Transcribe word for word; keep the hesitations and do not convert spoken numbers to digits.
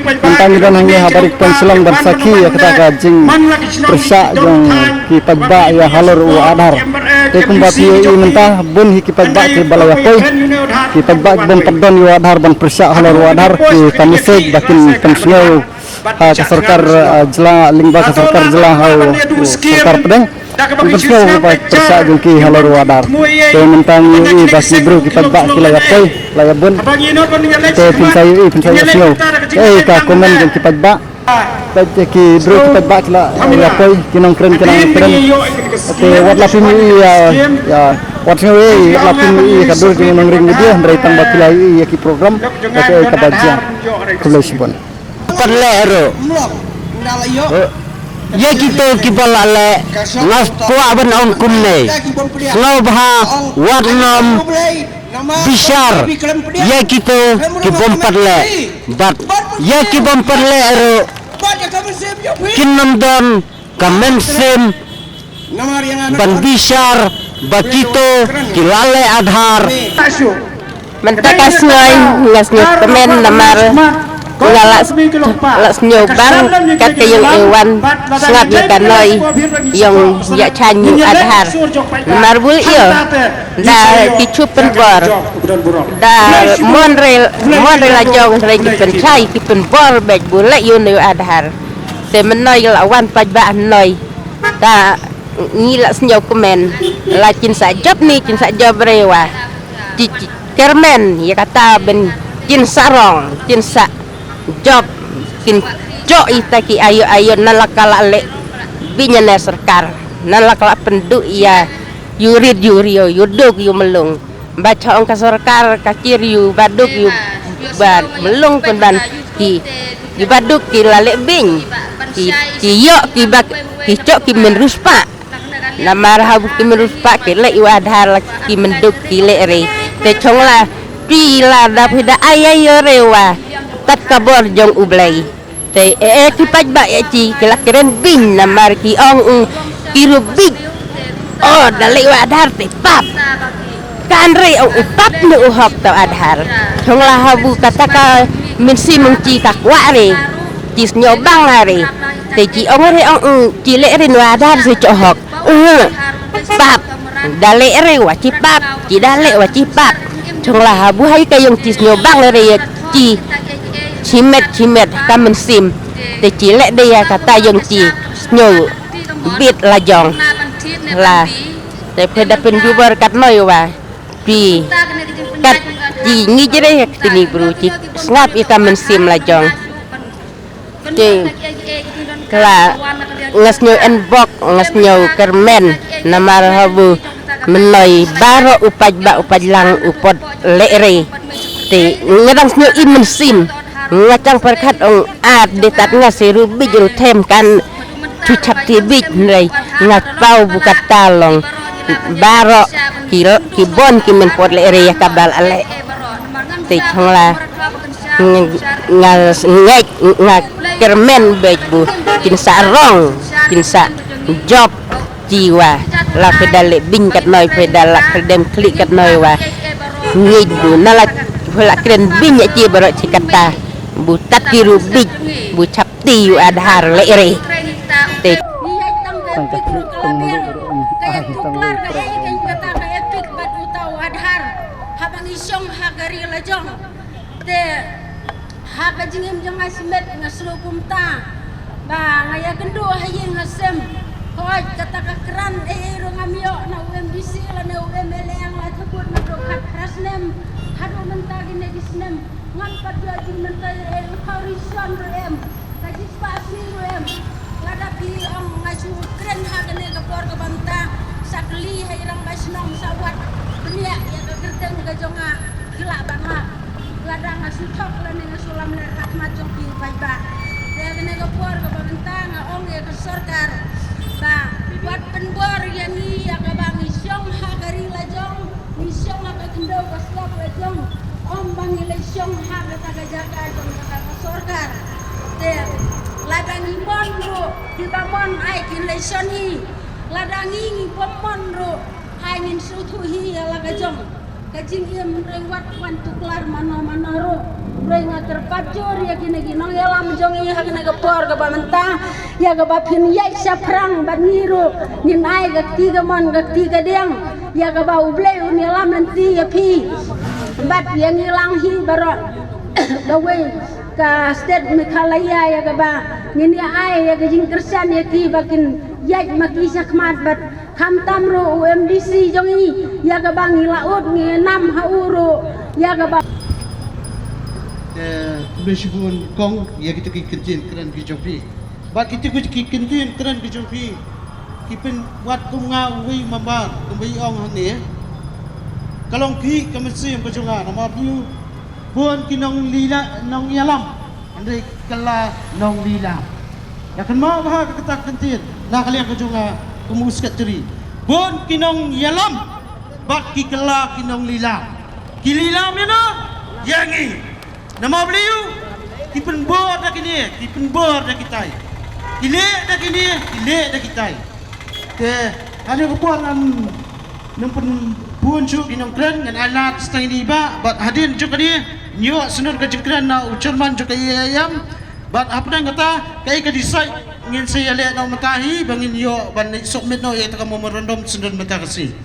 Mynta ngi don hangne ha barit Pangshillong ban sakhi ïa kata ka jingpyrshah jong ki paidbah ïa halor u Aadhaar. Te kumba phi ïohi mynta bun hi ki paidbah kiba la ïa poi. Ki paidbah ki bym pat don ïa u Aadhaar ban pyrshah halor u Aadhaar, kita message ba kin pynsngew ha ka sorkar, eh, jylla, lyngba ka sorkar jylla ha u sorkar pdeng. Ban pynsngew ba pyrshah jong ki halor u Aadhaar. Te mynta ngi ïohi ba ki briew ki paidbah ki la ïa poi, la ïa bun. Te phin sa ïohi, phin sa ïa sngew. Te ka comment jong ki paidbah. Te ki briew ki paidbah ki la ïa poi, ki nongkren, ki nongkren. Te wat la phin ïohi ïa, ïa, wat sngew ïa, wat la phin ïohi ïa ka dur jong u nongring video, hynrei tang ba ki la ïohi ïa ki program, ka ka ba jia. Khublei shibun. Pat leh ruh. Ïa kito kiba la leh, nga kwah ban ong kumne. Sngewbha wat nym bishar ïa kito ki bym pat leh. Bad ïa ki bym pat leh ruh, kin nym don ka mynsiem ban bishar ba kito ki la leh Aadhaar. Mynta ka sngi nga sngewkmen namar nga la, la sngewbang kat ka ïing, i wan sngap ïa ka noi ïong ïa cha ñiu Aadhaar. Namar bul ïa da ki chup pynbor, da mon re, mon re la jong re ki pynchai ki pynbor bad bul ïa ñiu Aadhaar. Te mynno la wan paidbah noi. Ta ngi la sngewkmen, la chin sa jop ni, chin sa jop re wa. Chi, chi, kyrmen ïa kata ban chin sa rong, chin sa jop, kin jop ita ki ayo ayo na la ka la leh beiñ na sorkar, na la ka la pynduh ïa ïu rit ïu riaw, ïu duk ïu mlung. Ba cha ong ka sorkar ka chir ïu ba duk ïu ba mlung pynban ki, ïu ba duk ki la leh beiñ. Ki, ki ïoh ki ba, ki chok ki mynriewspah. Namar haba ki mynriewspah ki leh ïa u Aadhaar la ki mynduk ki leh re. Te chong la phi la da phi da ai ai ïa re wa tat ka bor jong U Blei. Te e, e ki paidbah ïa chi ki la kren beiñ namar ki ong, mm, ki ruh beiñ. O da leh ïa u Aadhaar te pap. Kan re ong u pap ne u hok ta u Aadhaar. Chong la haba kata ka mynsiem ong chi ka kwah re. Chi sngewbang re. Te chi ong re ong, mm, chi leh re na u Aadhaar se cho hok. Uh, pap. Da leh re wa chi pap. Chi da leh wa chi pap. Chong la haba hai ka ïong chi sngewbang re ïa chi. Chimet, chimet ka mynsiem. Te chi leh de ïa kata ïong chi sngewbit la jong. La. Te phi da pynjubor kat noi wa. Phi. Kat chi ngi jreh ïa kti ni bru chi. Sngap ïa ka mynsiem la jong. Te la nga sngew enbok, nga sngew kyrmen namar haba mynno baroh u paidbah u paidlang u pot leh re. Te nga dang sngew im mynsiem, nga chang pyrkhat ong at de tat nga se ruh bit ruh them kan chu chap te bit hynrei nga paw ba kata long baroh ki, ki bon ki men pot leh re ïa kaba la leh. Te chong la Ng-, nga ngeit, nga kyrmen bad ba kin sa rong, kin sa jop chi wa. La phi da leh beiñ katno, phi da la khyrdem khlieh katno wa. Ngeit ba na la phi la kren beiñ ïa chi baroh chi kata. Ba tat ki ruh bit, ba chap ti u Aadhaar leh re. Te. Tang ka khlieh tang mluh ruh, ai tang wei. Haba ngi shong ha ka ri la jong. Te ha ka jingim jong nga shimet nga sngewbha kumta ba nga ïakynduh ha ïing ha sem. Hooid kata ka kyrdan ei ei ruh ngam ïoh na u M D C lane u M L A, nga la thakut naduh khatphra snem haduh mynta kine ki snem. Ngam pat ïoh jingmyntoi ei ei, u Thawrishan ruh em. Ka jingspah sngi ruh em. Lada phi ong nga shu kren ha kane ka por kaba mynta, sa kylli ha i rangbah shnong sa wad bniah ïa ka kyrteng ka jong nga, ki lah ban lap. Lada nga shu thok lane nga shu lamler ha khmat jong phi paidbah. Te ha kane ka por kaba mynta nga ong ïa ka sorkar ba wat pynbor ïa ngi ïa kaba ngi shong ha ka ri la jong. Ngi shong ha ka khyndew ka slap la jong, ym ba ngi leit shong ha kata ka jaka jong kata ka sorkar. Te lada ngi mon ruh, kiba mon ai kin leit shon hi. Lada ngi ngi bym mon ruh, ai ngin sngewthuh hi ïa la ka jong. Ka jingim hynrei wat wan tuklar mano mano ruh. Hynrei nga kyrpad jur ïa kine ki nongïalam jong ngi ha kane ka por kaba mynta, ïa kaba phin ïaid shaphrang bad ngi ruh ngin ai ka kti kamon ka kti kadiang ïa kaba U Blei un ïalam lynti ïa phi bad ïa ngi lang hi baroh. Kawei ka state Meghalaya ïa kaba ngin ïa ai ïa ka jingkyrshan ïa ki ba kin ïaid ma ki shakhmat bad khamtam ruh u MDC jong ngi ïa kaba ngi la ud ngi nam ha u ruh ïa kaba Te khublei shibun kong ïa kito ki kyntien kren ki jong phi. Bad kito ki kyntien kren ki jong phi ki pynwad kum nga uwei u member kumba i ong hangne. Ka long phi ka mynsiem ka jong nga namar phi u bun ki nonglila nongïalam. Hynrei kylla nonglila. Ïa kynmaw bha kata ka kyntien na ka liang ka jong nga kum u secretary. Bun ki nongïalam bad ki kylla ki nonglila. Ki lila mena ïa ngi. Namar balei u ki pynbor da kine ki pynbor da kitai. Ki leh da kine ki leh da kitai. Te hane ka por ngam nang pynbun shuh ki nongkren ngan ai lad stang ini ba bad hadien jong kane ngi ïoh sendon ka jingkren na u chairman jong ka EIM. Bad hapdeng kata kaei ka decide ngin sa ïaleh noh mynta hi ba ngin ïoh ban submit noh ïa kata ka memorandum sendon mynta ka sngi.